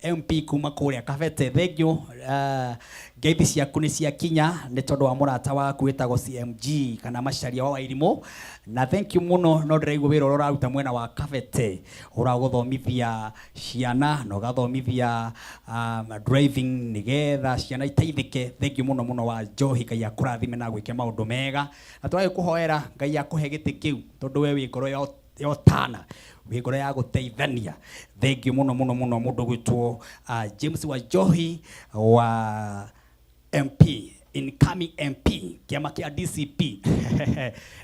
MP kuma kũrĩa Kabete. Thank you. Ngeithi ciaku nĩ ciakinya nĩ tondũ wa mũrata waku wĩtagwo CMG kana Macharia wa Wairimũ, na thank you mũno. No ndĩraigua wĩra ũrĩa ũraruta mwena wa Kabete, ũragũthomithia ciana na ũgathomithia driving nĩgetha ciana iteithĩke. Thank you mũno mũno wa Njohi, Ngai akũrathime na gwĩke maũndũ mega, na tũragĩkũhoera Ngai akũhe gĩtĩ kĩu, tondũ we wĩ ngoro ya ũtana, wĩ ngoro ya gũteithania. Thank you mũno mũno mũno, mũndũ gwĩtwo James wa Njohi wa MP, incoming MP, kĩama kĩa DCP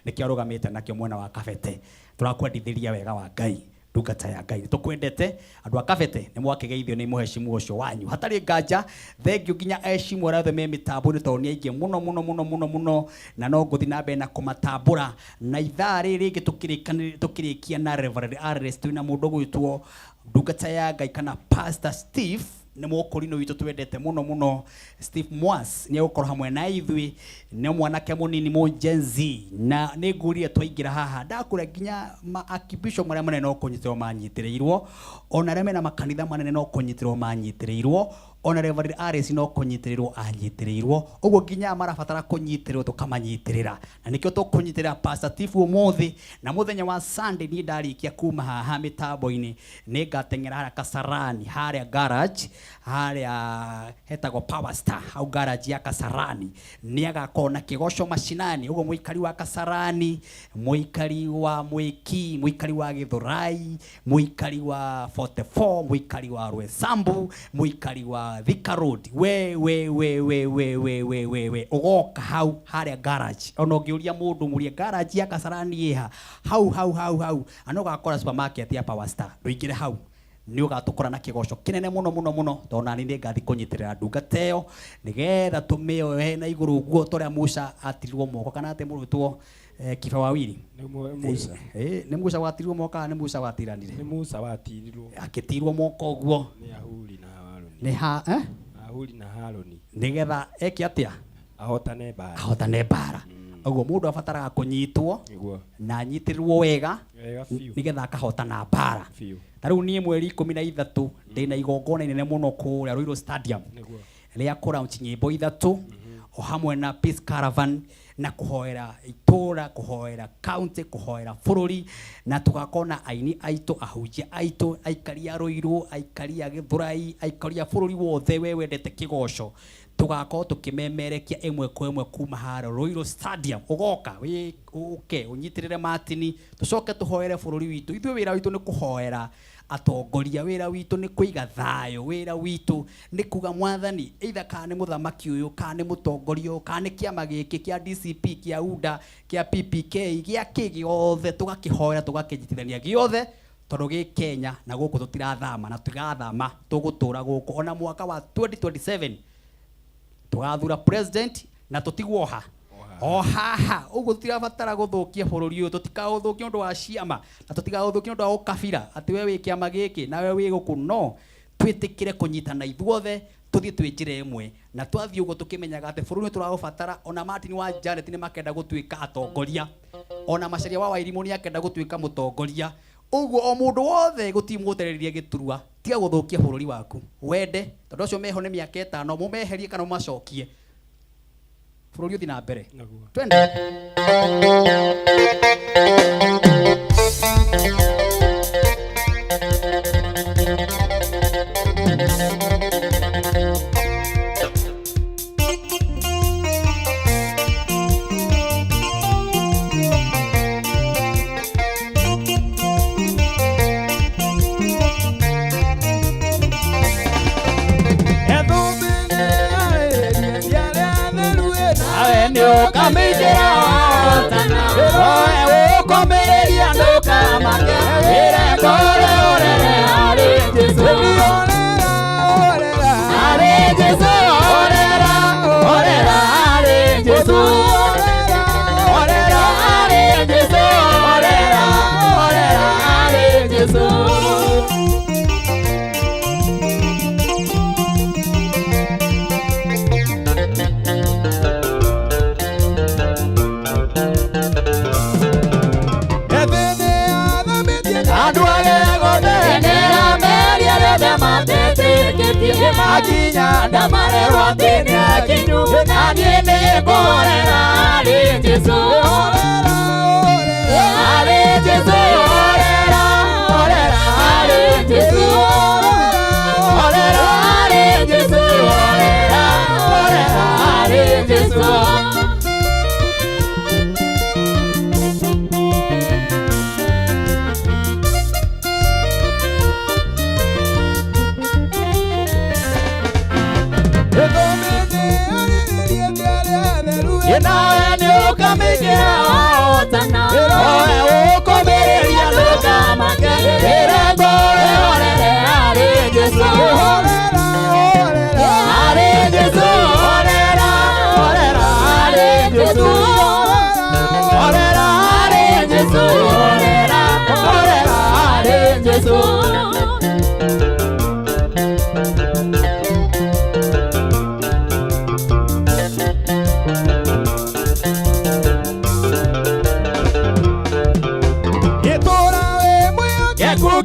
nĩkĩo arũgamĩte nakĩo mwena wa Kabete. Tũrakwendithĩria wega wa Ngai, ndungata ya Ngai, tũkwendete. Andũ a Kabete nĩ mwakĩgeithio nĩ mũheshimu ũcio wanyu hatarĩ nganja. Thank you nginya eheshimu arĩa othe me mĩtambo-inĩ, tondũ nĩ aingĩ mũno mũno mũno mũno mũno, na no ngũthiĩ na mbere na kũmatambũra. Na ithaa rĩrĩ rĩngĩ tũkĩrĩkia na Reverend Ernest, twĩna mũndũ gwĩtwo ndungata ya Ngai kana Pastor Steve, nĩ mũkũrinũ witũ twendete mũno mũno. Steve Mwas nĩ egũkorwo hamwe na ithuĩ, nĩ mwanake mũnini mũ Gen Z, na nĩ ngũrire twaingĩra haha ndakũra nginya ma archbishop marĩa manene no kũnyitĩrwo manyitĩrĩirwo, ona arĩa mena makanitha manene no kũnyitĩrwo manyitĩrĩirwo, ona Reverend Alice no kũnyitĩrĩrwo anyitĩrĩirwo. Ũguo nginya marabatara kũnyitĩrĩrwo tũkamanyitĩrĩra, na nĩkĩo tũkũnyitĩrĩra Pastor Steve ũmũthĩ. Na mũthenya wa Sunday, niĩ ndarĩkia kuma haha mĩtambo-inĩ, nĩ ngateng'era harĩa Kasarani, harĩa garage harĩa hetagwo Power Star, hau garage ya Kasarani, nĩ agakorwo na kĩgoco mashinani. Ũguo mũikari wa Kasarani, mũikari wa Mwĩki, mũikari wa Gĩthũrai, mũikari wa 44, mũikari wa Rwesambu, mũikari wa Thika Road, we we we we we we we we we ũgoka hau harĩa garage. Ona ũngĩũria mũndũ, mũrie garage ya Kasarani ĩha, hau hau hau hau, na ũgakora supermarket ya Power Star, ndũingĩre hau, nĩ ũgatũkora na kĩgoco kĩnene mũno mũno mũno, tondũ nani nĩ ngathi kũnyitĩrĩra ndungata ĩyo nĩgetha tũmĩoe na igũrũ ũguo ta ũrĩa Musa atirirwo moko, kana atĩ mũrutwo Kiba Wawili. Nĩ Musa. Nĩ Musa watirirwo moko kana nĩ Musa watiranire? Nĩ Musa watirirwo. Akĩtirwo moko ũguo. Nĩ Ahuri na Haruni. Nĩ ha eh? Ahuri na Haruni. Nĩgetha eke atĩa? Ahotane mbara. Ahotane mbara. Ũguo mũndũ abataraga kũnyitwo na anyitĩrĩrwo wega. Wega biũ. Nĩgetha akahotana mbara. Biũ. Ta rĩu niĩ mweri 13 ndĩna igongona inene mũno kũrĩa Ruiru Stadium rĩa kũlaunch nyĩmbo ithatũ, o hamwe na Peace Caravan, na kũhoera itũra, kũhoera county, kũhoera bũrũri, na tũgakorwo na aini aitũ, ahunjia aitũ, aikari a Ruiru, aikari a Gĩthũrai, aikari a bũrũri wothe. We wendete kĩgoco, tũgakorwo tũkĩmemerekia ĩmwe kwa ĩmwe kuma harĩa Ruiru Stadium. Ũgoka wĩ ũke ũnyitĩrĩre Martin, tũcoke tũhoere bũrũri witũ. Ithuĩ wĩra witũ nĩ kũhoera atongoria, wĩra witũ nĩ kũiga thayũ, wĩra witũ nĩ kuga Mwathani, either kana nĩ mũthamaki ũyũ, kana nĩ mũtongoria ũyũ, kana nĩ kĩama gĩkĩ kĩa DCP, kĩa UDA, kĩa PPK, gĩa kĩ gĩothe, tũgakĩhoera, tũgakĩnyitithania gĩothe, tondũ gĩ Kenya na gũkũ tũtirathama na tũtigathama, tũgũtũra gũkũ ona mwaka wa 2027 tũgathura president na tũtigwo ha o haha. Ũguo tũtirabatara gũthũkia bũrũri ũyũ, tũtikaũthũkia ũndũ wa ciama, na tũtigaũthũkia ũndũ wa ũkabira, atĩ we wĩ kĩama gĩkĩ na we wĩ gũkũ. No twĩtĩkĩre kũnyitana ithuothe, tũthiĩ twĩ njĩra ĩmwe, na twathiĩ ũguo tũkĩmenyaga atĩ bũrũri nĩ tũraũbatara. Ona Martin wa Janet nĩ makenda gũtuĩka atongoria, ona Macharia wa Wairimũ nĩ akenda gũtuĩka mũtongoria. Ũguo o mũndũ wothe gũtimũtereria gĩturwa. Tiga gũthũkia bũrũri waku wende, tondũ acio meho nĩ mĩaka 5, mũmeherie kana mũmacokie, bũrũri ũthiĩ na mbere. Twende. Nawe nĩ ũkamĩingĩra oe ũkomĩrĩria, ndũkamake, wĩre ngoro ũrere harĩ Jesũ, harĩ Jesũ, orera, orera harĩ Jesũ, orera harĩ Jesũ, orera, orera harĩ Jesũ. Akinya ndamarerwo atĩ nĩ akinyu na niĩ nĩ ngũhorera harĩ Jesũ. Harĩ Jesũ, horera, horera harĩ Jesũ. Horera harĩ Jesũ, horera, horera harĩ Jesũ. Nawe nĩ ũkamĩingĩra wahotana, owe ũkũmĩrĩria ndũkamake, ĩra ngoro ĩhorere harĩ Jesũ. Harĩ Jesũ, horera, horera harĩ Jesũ. Horera harĩ Jesũ, horera, horera harĩ Jesũ.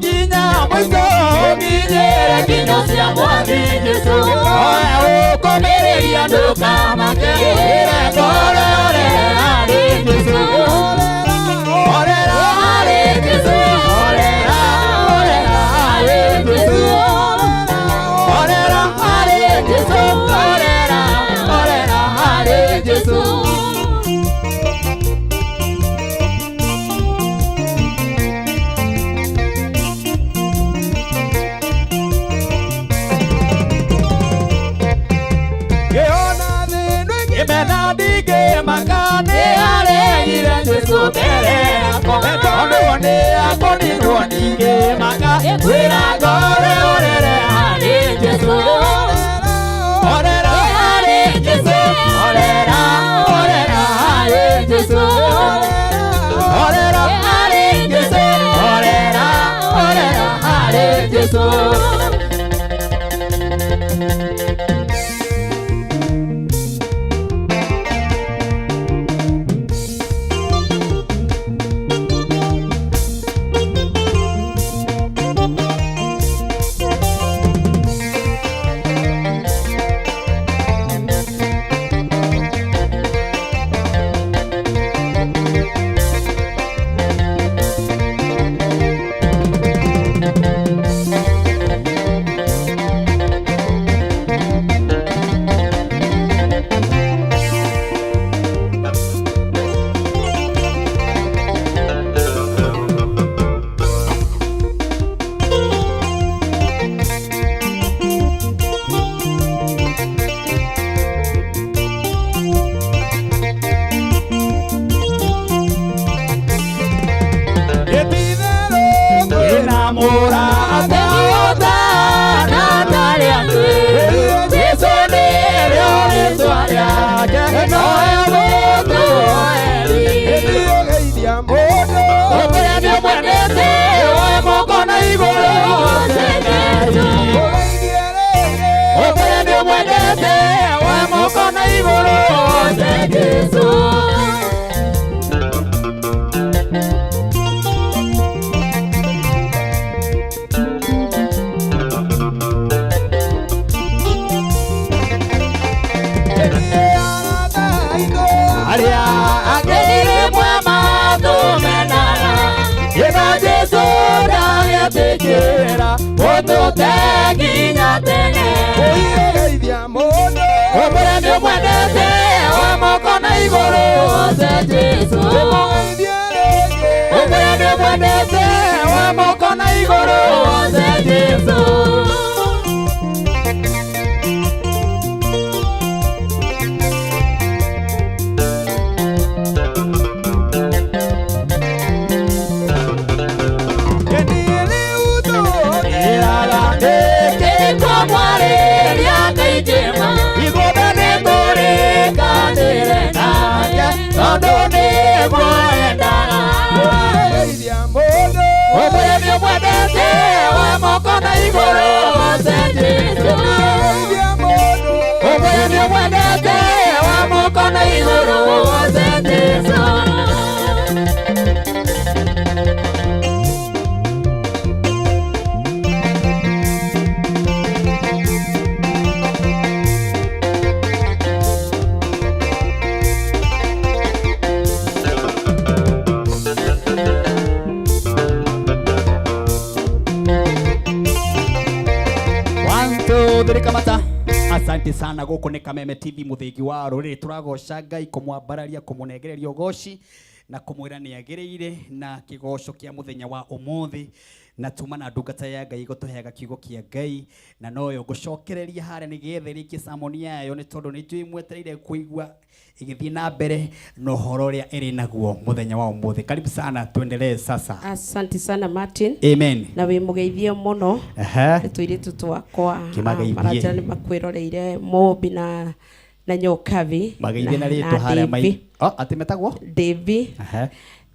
Nginya mũico ũkinyĩre nginyo cia Mwathi Jesũ. Oe ũkũmĩrĩria ndũkamake, ĩra ngoro ĩhorere harĩ Jesũ. Horera harĩ Jesũ, horera, horera harĩ Jesũ. Horera harĩ Jesũ, horera, horera harĩ Jesũ. Jesũ mbere yakwa, tondũ nĩ akorirwo ndingĩmaka, ngwĩra ngoro ĩhorere harĩ Jesũ. Horera harĩ Jesũ, horera, horera harĩ Jesũ. Horera harĩ Jesũ, horera, horera harĩ Jesũ. 2 3, kamata. Asante sana. Gũkũ nĩ Kameme TV, mũthĩgi wa rũrĩrĩ. Tũragoca Ngai, kũmwambararia, kũmũnengereria ũgoci na kũmwĩra nĩ agĩrĩire na kĩgoco kĩa mũthenya wa ũmũthĩ, na tuma na ndungata ya Ngai gũtũheaga kiugo kĩa Ngai, na noyo ngũcokereria harĩa nĩgetha ĩrĩkie sermon yayo, nĩ tondũ nĩ njũĩ mwetereire kũigua ĩgĩthiĩ na mbere na ũhoro ũrĩa ĩrĩ naguo mũthenya wa ũmũthĩ. Karibu sana, tuendelee sasa. Asante sana, Martin. Amen. Na wĩ mũgeithie mũno. Nĩ tũirĩtu twakwa. Kĩmageithie. Maranjĩra nĩ makwĩroreire, Mũmbi na Nyokabi. Mageithie na rĩtwa harĩa mai. Davy. Oh, atĩ metagwo Davy.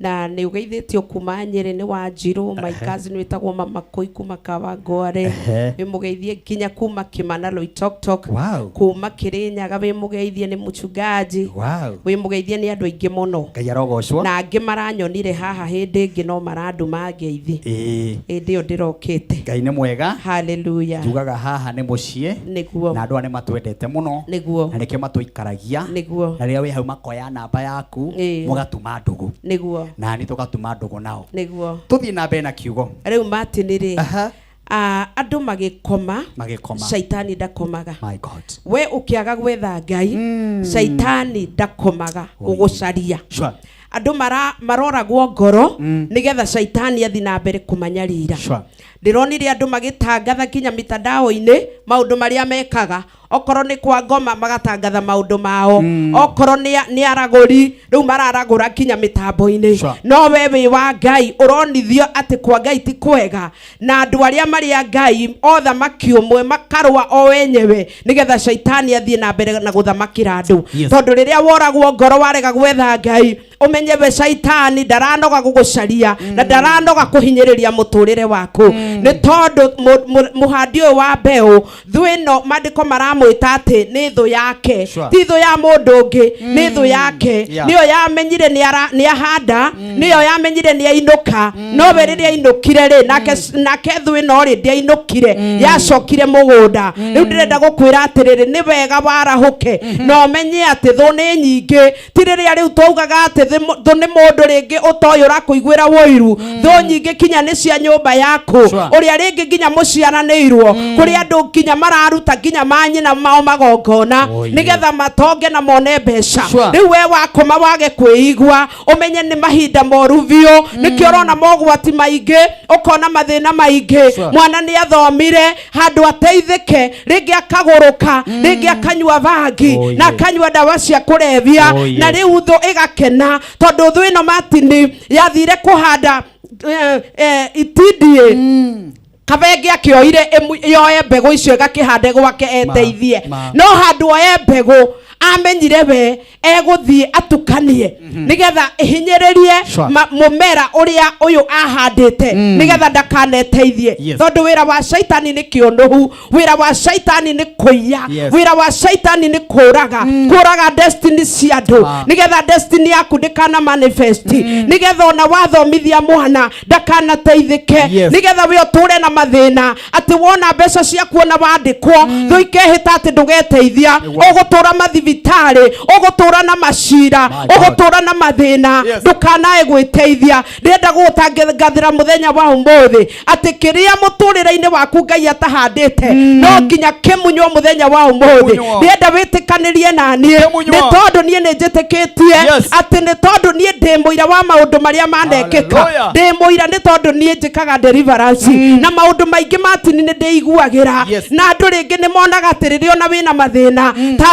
Na nĩ ũgeithĩtio kuma Nyĩrĩ nĩ Wanjirũ, my cousin wĩtagwo Mama Kũi kuma Kawangware. Wĩ mũgeithie nginya kuma Kĩmana, Loitoktok. Kuma Kĩrĩnyaga wĩ mũgeithie nĩ mũchungaji. Wĩ mũgeithie nĩ andũ aingĩ mũno. Ngai arogocwo. Na angĩ maranyonire haha hĩndĩ ĩngĩ no marandũma ngeithi. Hĩndĩ ĩyo ndĩrokĩte. Ngai nĩ mwega. Haleluya. Njugaga haha nĩ mũciĩ. Na andũ aya nĩ matwendete mũno. Na nĩkĩo matũikaragia. Na rĩrĩa wĩ hau makoya namba yaku, mũgatuma ndũgũ. Na nĩ tũgatuma ndũgũ nao. Tũthiĩ na mbere na kiugo. Rĩu Martin rĩ, andũ magĩkoma, Magĩkoma. Caitani ndakomaga. My God. We ũkĩaga gwetha Ngai, caitani ndakomaga gũgũcaria. Andũ maroragwo ngoro nĩgetha caitani athi na mbere kũmanyarira. Ndĩronire andũ magĩtangatha nginya mitandao-inĩ maũndũ marĩa mekaga, okorwo nĩ kwa ngoma magatangatha maũndũ mao, okorwo nĩ aragũri rĩu mararagũra nginya mĩtambo-inĩ. No we wĩ wa Ngai, ũronithio atĩ kwa Ngai ti kwega, na andũ arĩa marĩ a Ngai othamaki ũmwe makarũa o wenyewe nĩgetha caitani athiĩ na mbere na gũthamakĩra andũ. Tondũ rĩrĩa woragwo ngoro warega gwetha Ngai, ũmenye we caitani ndaranoga gũgũcaria na ndaranoga kũhinyĩrĩria mũtũrĩre waku, nĩ tondũ mũhandi ũyũ wa mbeũ, thũ ĩno maandĩko maramwĩta atĩ nĩ thũ yake. Ti thũ ya mũndũ ũngĩ, nĩ thũ yake. Nĩyo yamenyire nĩ ahanda, nĩyo yamenyire nĩ ainũka, no we rĩrĩa ainũkire rĩ, nake thũ ĩno rĩ, ndĩainũkire, yacokire mũgũnda. Rĩu ndĩrenda gũkwĩra atĩrĩrĩ, nĩ wega warahũke na ũmenye atĩ thũ nĩ nyingĩ. Ti rĩrĩa rĩu twaugaga atĩ thũ nĩ mũndũ rĩngĩ ũtoĩ ũrakũiguĩra wũiru. Thũ nyingĩ kinya nĩ cia nyũmba yaku, ũrĩa rĩngĩ nginya mũciaranĩirwo, kũrĩ andũ nginya mararuta nginya manyina mao magongona nĩgetha matonge na mone mbeca. Rĩu we wakoma wage kwĩigua, ũmenye nĩ mahinda moru biũ. Nĩkĩo ũrona mogwati maingĩ, ũkona mathĩna maingĩ. Mwana nĩ athomire handũ ateithĩke, rĩngĩ akagũrũka, rĩngĩ akanyua bangi na akanyua ndawa cia kũrebia. Na rĩu thũ ĩgakena, tondũ thũ ĩno Martin yathire kũhanda itindiĩ kabenge, akĩoire yoe mbegũ icio ĩgakĩhande gwake eteithie. No handũ oe mbegũ, amenyire we egũthiĩ atukanie nĩgetha ĩhinyĩrĩrie mũmera ũrĩa ũyũ ahandĩte, nĩgetha ndakaneteithie. Tondũ wĩra wa caitani nĩ kĩũnũhu, wĩra wa caitani nĩ kũiya, wĩra wa caitani nĩ kũraga, kũraga destiny cia andũ, nĩgetha destiny yaku ndĩkana manifest, nĩgetha ona wathomithia mwana ndakanateithĩke, nĩgetha we ũtũre na mathĩna, atĩ wona mbeca ciaku ona wandĩkwo, thũ ikehĩta atĩ ndũgeteithia, ũgũtũra mathibitarĩ, ũgũtũra na macira, My God. ũgũtũra na mathĩna, ndũkanae gwĩteithia. Ndĩrenda gũgũtangathĩra mũthenya wa ũmũthĩ atĩ kĩrĩa mũtũrĩre-inĩ waku Ngai atahandĩte no nginya kĩmunywo mũthenya wa ũmũthĩ. Kĩmunywo. Ndĩrenda wĩtĩkanĩrie na niĩ, Kĩmunywo. nĩ tondũ niĩ nĩ njĩtĩkĩtie atĩ nĩ tondũ niĩ ndĩ mũira wa maũndũ marĩa manekĩka. Hallelujah. Ndĩ mũira nĩ tondũ niĩ njĩkaga deliverance na maũndũ maingĩ Martin nĩ ndĩiguagĩra. Na andũ rĩngĩ nĩ monaga atĩ rĩrĩa ona wĩna mathĩna ta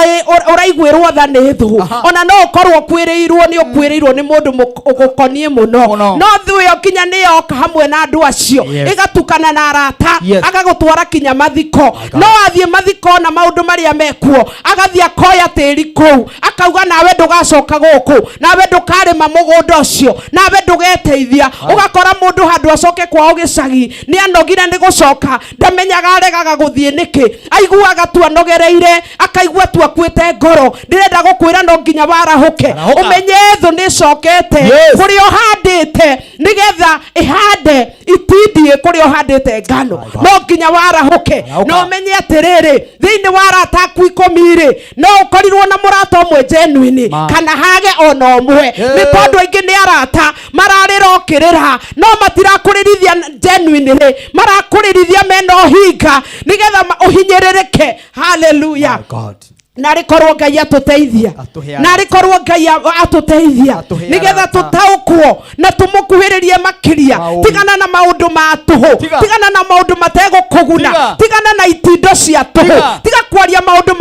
ũraiguĩrwo tha nĩ thũ, ona no ũkorwo ũkuĩrĩirwo, nĩ ũkuĩrĩirwo nĩ mũndũ ũgũkoniĩ mũno, Mũno. no thũ ĩyo kinya nĩ yoka hamwe na andũ acio, ĩgatukana na arata, agagũtwara kinya mathiko. God. No athiĩ mathiko na maũndũ marĩa mekuo, agathiĩ akoya tĩri kũu, akauga nawe ndũgacoka gũkũ, nawe ndũkarĩma mũgũnda ũcio, nawe ndũgeteithia. Ũgakora mũndũ handũ acoke kwao gĩcagi nĩ anogire nĩ gũcoka, ndamenyaga aregaga gũthiĩ nĩkĩ, aiguaga tu anogereire, akaigua tu akuĩte ngoro. Ngoro. Ndĩrenda gũkwĩra no nginya warahũke. Arahũka. Ũmenye thũ nĩ ĩcokete Yes. kũrĩa ũhandĩte, nĩgetha ĩhande itindiĩ kũrĩa ũhandĩte ngano. My God. No nginya warahũke. Arahũka. Na ũmenye atĩrĩrĩ, thĩinĩ wa arata aku 10 rĩ, no ũkorirwo na mũrata ũmwe genuine, Ma. kana hage ona ũmwe. Nĩ tondũ aingĩ nĩ arata mararĩra okĩrĩra, no matirakũrĩrithia genuinely, marakũrĩrithia mena ũhinga nĩgetha ũhinyĩrĩrĩke. Haleluya. My God. Narĩ korwo Ngai atũteithia. Atũhe Narĩ korwo Ngai atũteithia, Atũhe nĩgetha arata. tũtaũkwo na tũmũkuhĩrĩrie makĩria. Maũĩ. Tigana na maũndũ ma tũhũ. Tiga. Tigana na maũndũ mategũkũguna. Tiga. Tigana na itindo cia tũhũ. Tiga. Tiga kwaria maũndũ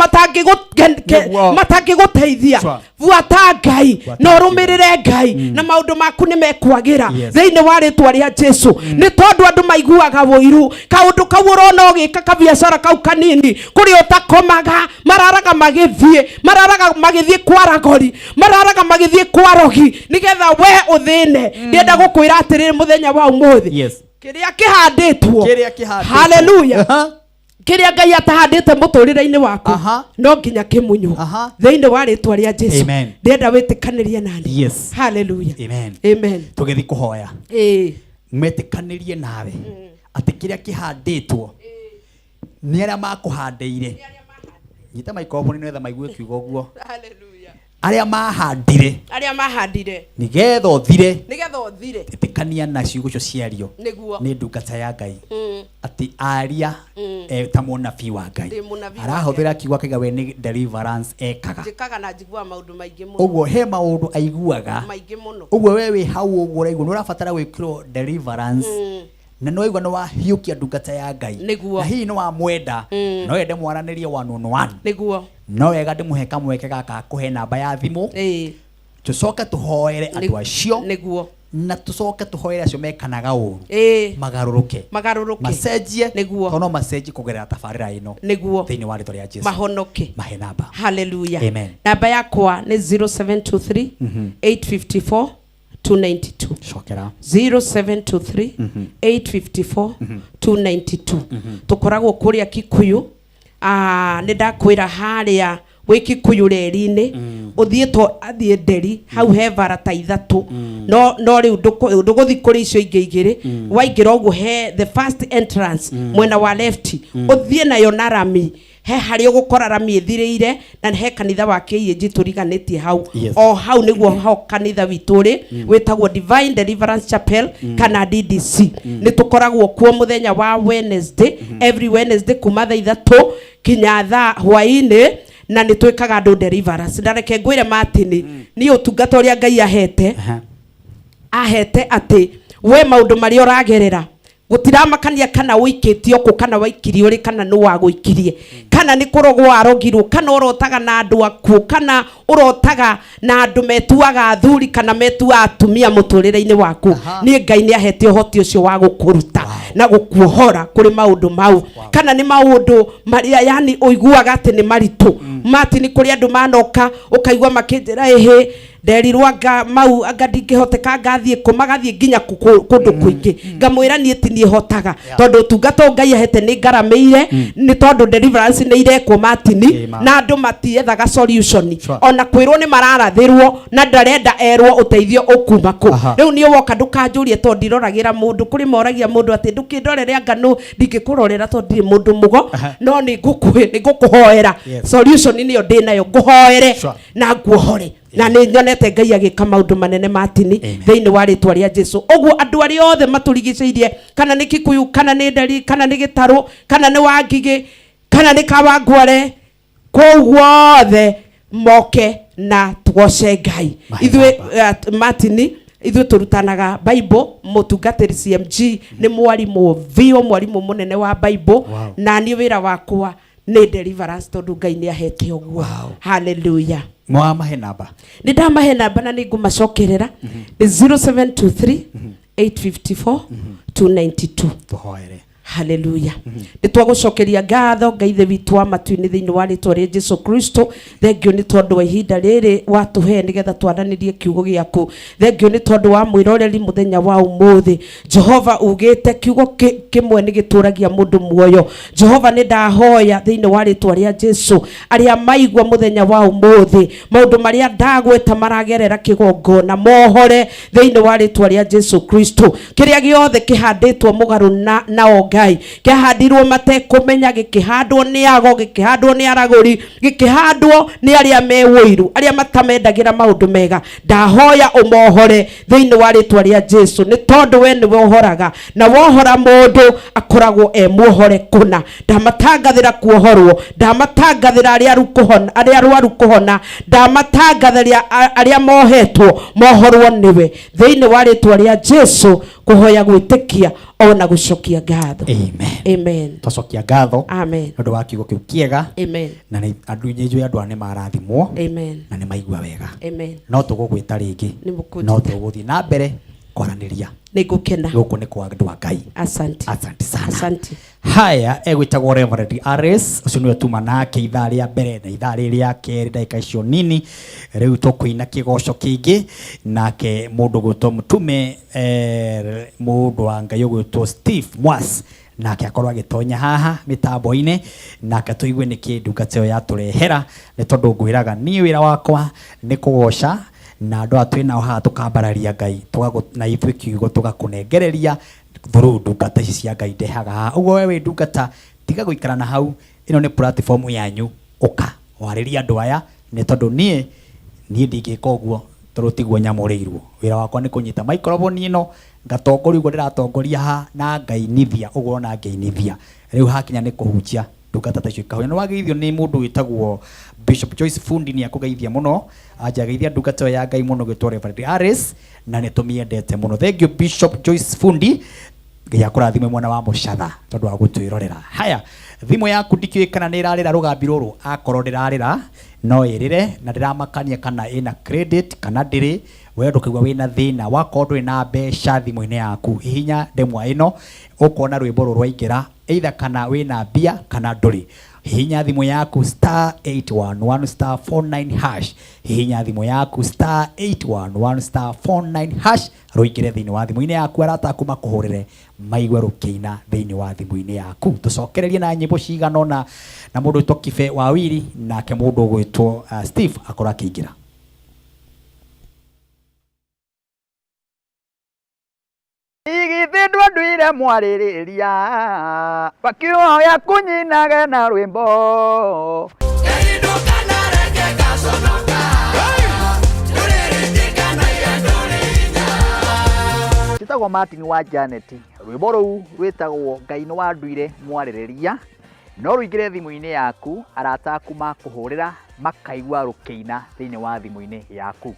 Nĩguo. matangĩgũteithia. Sure. Buata Ngai Buata na ũrũmĩrĩre Ngai, na maũndũ maku nĩ mekwagĩra thĩinĩ wa rĩtwa rĩa Jesu. Nĩ tondũ andũ maiguaga ũiru kaũndũ kau ũrona ũgĩka, kabiacara kau kanini kũrĩa ũtakomaga, mararaga magĩthiĩ, mararaga magĩthiĩ kwa ragori, mararaga magĩthiĩ kwa rogi, nĩgetha we ũthĩne. Ndĩenda gũkwĩra atĩrĩrĩ mũthenya wa ũmũthĩ, kĩrĩa kĩhandĩtwo, Kĩrĩa kĩhandĩtwo. Haleluya. Kĩrĩa Ngai atahandĩte mũtũrĩre-inĩ waku, no nginya kĩmunywo thĩinĩ wa rĩtwa rĩa Jesu. Amen. Ndĩrenda wĩtĩkanĩrie nani. Haleluya. Amen. Amen. Tũgĩthiĩ kũhoya, metĩkanĩrie nawe atĩ kĩrĩa kĩhandĩtwo nĩ arĩa makũhandĩire. Nyita microphone nĩgetha maigue kiugo ũguo. Haleluya. Arĩa mahandire, Arĩa mahandire, nĩgetha ũthire. Nĩgetha ũthire. Ĩtĩkania na ciugo icio ciario nĩ ndungata ya Ngai, atĩ aria ta mũnabii wa Ngai. Ndĩ mũnabii wa. Arahũthĩra kiugo akaiga we nĩ deliverance ekaga. Njĩkaga na njiguaga maũndũ maingĩ mũno. Ũguo he maũndũ aiguaga. Maingĩ mũno. Ũguo we wĩ hau ũguo ũraigua nĩ ũrabatara gwĩkĩrwo deliverance, na nĩ waigua nĩ wahiũkia ndungata ya Ngai, na hihi nĩ wamwenda, no wende mwaranĩrie one on one, no wega ndĩmũhe kamweke gaka kũhe namba ya thimũ, tũcoke tũhoere andũ acio, na tũcoke tũhoere acio mekanaga ũru, magarũrũke, magarũrũke, macenjie, tondũ no macenjie kũgerera tabarĩra ĩno, thĩinĩ wa rĩtwa rĩa Jesu. Mahonoke. Mahe namba. Haleluya. Amen. Namba yakwa nĩ 0723 854 292. Cokera. 0723 854 292. Tũkoragwo kũrĩa Kikuyu. Nĩ ndakwĩra harĩa wĩ Kikuyu reri-inĩ, ũthiĩtwo athiĩ nderi hau he bara ta ithatũ, no rĩu ndũgũthiĩ kũrĩ icio ingĩ igĩrĩ. Waingĩra ũguo he the first entrance mwena wa left, ũthiĩ nayo na rami, he harĩa ũgũkora rami ĩthirĩire, na he kanitha wa KAG tũriganĩtie hau. O hau nĩguo ho kanitha witũ ũrĩ, wĩtagwo Divine Deliverance Chapel kana DDC. Nĩ tũkoragwo kuo mũthenya wa Wednesday, every Wednesday kuma thaa 3 kinya thaa hwaĩ-inĩ, na nĩ twĩkaga andũ deliverance. Na reke ngwĩre Martin, niĩ ũtungata ũrĩa Ngai ahete, ahete atĩ we maũndũ marĩa ũragerera gũtiramakania kana ũikĩtio kũ, kana waikirio rĩ, kana nĩ wagũikirie, kana nĩ kũrogwo warogirwo, kana ũrotaga na andũ akuũ, kana ũrotaga na andũ metuaga athuri kana metuaga atumia mũtũrĩre-inĩ waku, niĩ Ngai nĩ ahete ũhoti ũcio wa gũkũruta na gũkuohora kũrĩ maũndũ mau, kana nĩ maũndũ marĩa yani ũiguaga atĩ nĩ maritũ. Martin, kũrĩ andũ manoka ũkaigua makĩnjĩra, ĩhĩ, nderirwo anga mau anga ndingĩhoteka, ngathiĩ kũ, magathiĩ nginya kũndũ kũingĩ. Ngamwĩra niĩ ti niĩ hotaga, tondũ ũtungata ũyũ Ngai ahete nĩ ngaramĩire, nĩ tondũ deliverance nĩ irekwo, Martin, na andũ matiethaga solution. Ona kwĩrwo nĩ mararathĩrwo na ndarenda erwo ũteithio ũkuma kũ. Rĩu niĩ woka ndũkanjũrie, tondũ ndiroragĩra mũndũ. Kũrĩ moragia mũndũ atĩ ndũkĩndorere, anga nũ ndingĩkũrorera, tondũ ndirĩ mũndũ mũgo, no nĩ ngũkũhoera. Solution nĩyo ndĩnayo, ngũhoere na nguohore, na nĩ nyonete Ngai agĩka maũndũ manene, Martin, thĩinĩ wa rĩtwa rĩa Jesu. Ũguo andũ arĩa othe matũrigicĩirie, kana nĩ Kikuyu, kana nĩ Nderi, kana nĩ Gĩtarũ, kana nĩ Wangigĩ, kana nĩ Kawangware, kũu guothe moke na tugoce Ngai. Mahe Ithuĩ namba. Martin, ithuĩ tũrutanaga Bible. Mũtungatĩri CMG nĩ mwarimũ biũ, mwarimũ mũnene wa Bible. Na niĩ wĩra wakwa nĩ deliverance, tondũ Ngai nĩ ahete ũguo. Haleluya. Mwamahe namba. Nĩ ndamahe namba na nĩ ngũmacokerera, nĩ 0723 854 292. Tũhoere. Haleluya. Nĩ twagũcokeria ngatho Ngai ithe witũ wa matu-inĩ thĩinĩ wa rĩtwa rĩa Jesu Kristo. Thengio nĩ tondũ wa ihinda rĩrĩ watũhe nĩgetha twaranĩrie kiugo gĩaku. Thengio nĩ tondũ wa mwĩroreri mũthenya wa ũmũthĩ. Jehova ugĩte kiugo kĩmwe nĩ gĩtũragia mũndũ muoyo. Jehova nĩ ndahoya thĩinĩ wa rĩtwa rĩa Jesu arĩa maigua mũthenya wa ũmũthĩ maũndũ marĩa ndagweta maragerera kĩgongona mohore thĩinĩ wa rĩtwa rĩa Jesu Kristo. Kĩrĩa gĩothe kĩhandĩtwo mũgarũ na nao Ngai kĩahandirwo matekũmenya, gĩkĩhandwo nĩ ago, gĩkĩhandwo nĩ aragũri, gĩkĩhandwo nĩ arĩa me ũiru, arĩa matamendagĩra maũndũ mega, ndahoya ũmohore thĩinĩ wa rĩtwa rĩa Jesu, nĩ tondũ we nĩwe ũhoraga na wohora mũndũ akoragwo e muohore kũna. Ndamatangathĩra kuohorwo, ndamatangathĩra arĩa arwaru kũhona, ndamatangathĩra arĩa mohetwo mohorwo nĩwe thĩinĩ wa rĩtwa rĩa Jesu, kũhoya gwĩtĩkia ona gũcokia ngatho. Amen. Amen. Twacokia ngatho Amen. nĩ ũndũ wa kiugo kĩu kĩega. Amen. Na nĩ andũ nĩ njũĩ andũ aya nĩ marathimwo Amen. na nĩ maigua wega. Amen. No tũgũgwĩta rĩngĩ, Nĩ mũkũnjĩta. no tũgũthiĩ na mbere kwaranĩria. Nĩ ngũkena. Gũkũ nĩ kwa andũ a Ngai. Asante. Asante sana. Asante. Haya, egwĩtagwo Reverend Aris, ũcio nĩwe tuma nake ithaa rĩa mbere na ithaa rĩrĩ rĩa kerĩ ndagĩka icio nini. Rĩu tũkũina kĩgoco kĩngĩ nake mũndũ ũgwĩtwo mũtume, mũndũ wa Ngai ũgwĩtwo Steve Mwas, nake akorwo agĩtonya haha mĩtambo-inĩ nake tũigue nĩkĩ ndungata ĩyo yatũrehera, nĩ tondũ ngwĩraga niĩ wĩra wakwa nĩ kũgoca na andũ aya twĩ nao haha tũkambararia Ngai na ithuĩ kiugo tũgakũnengereria through ndungata ici cia Ngai ndehaga haha. Ũguo we wĩ ndungata, tiga gũikara na hau, ĩno nĩ platform yanyu, ũka warĩrie andũ aya, nĩ tondũ niĩ ndingĩka ũguo tondũ tiguo nyamũrĩirwo. Wĩra wakwa nĩ kũnyita microphone ĩno ngatongoria ũguo ndĩratongoria haha na ngainithia ũguo ona ngĩinithia. Rĩu hakinya nĩ kũhunjia ndungata ta icio ikahunjia. Nĩ wageithio nĩ mũndũ wĩtagwo Bishop Joyce Fundi, nĩ akũgeithia mũno, anjageithia ndungata ĩyo ya Ngai mũno gwĩtwo Reverend Aris, na nĩ tũmĩendete mũno. Thank you Bishop Joyce Fundi, Ngai akũrathime mwena wa mũcatha tondũ wa gũtwĩrorera. Haya, thimũ yaku ndikĩũĩ kana nĩ ĩrarĩra rũgambi rũrũ, akorwo ndĩrarĩra no ĩrĩre, na ndĩramakania kana ĩna credit kana ndĩrĩ. We ndũkaigua wĩna thĩna, wakorwo ndũrĩ na mbeca thimũ-inĩ yaku, hihinya ndemwa ĩno ũkona rwĩmbo rũrũ rwaingĩra, either kana wĩna mbia kana ndũrĩ. Hihinya thimũ yaku star 811 star 49 hash, hihinya thimũ yaku star 811 star 49 hash, rũingĩre thĩinĩ wa thimũ-inĩ yaku, arata aku makũhũrĩre maigue rũkĩina thĩinĩ wa thimũ-inĩ yaku. Tũcokererie na nyĩmbo cigana ũna na mũndũ wĩtwo Kibe wa Wiri, nake mũndũ ũgwĩtwo Steve akorwo akĩingĩra. Igithĩ ndwanduire mwarĩrĩria wakiuoya kũnyinage na rwĩmbo. Njĩtagwo Martin wa Janet, rwĩmbo rũu rwĩtagwo Ngai nĩ wanduire mwarĩrĩria, no rũingĩre thimũ-inĩ yaku, arata aku makũhũrĩra makaigua rũkĩina thĩinĩ wa thimũ-inĩ yaku.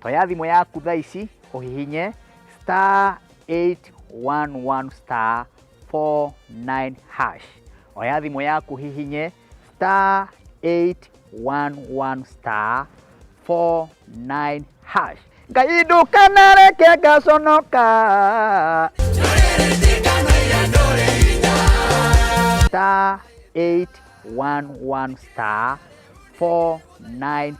Toya thimũ yaku thaa ici ũhihinye star 811 star 49 hash. Oya thimũ yaku hihinye star 811 star 49 hash. Ngai ndũkanareke ngaconoka. Star 811 star 49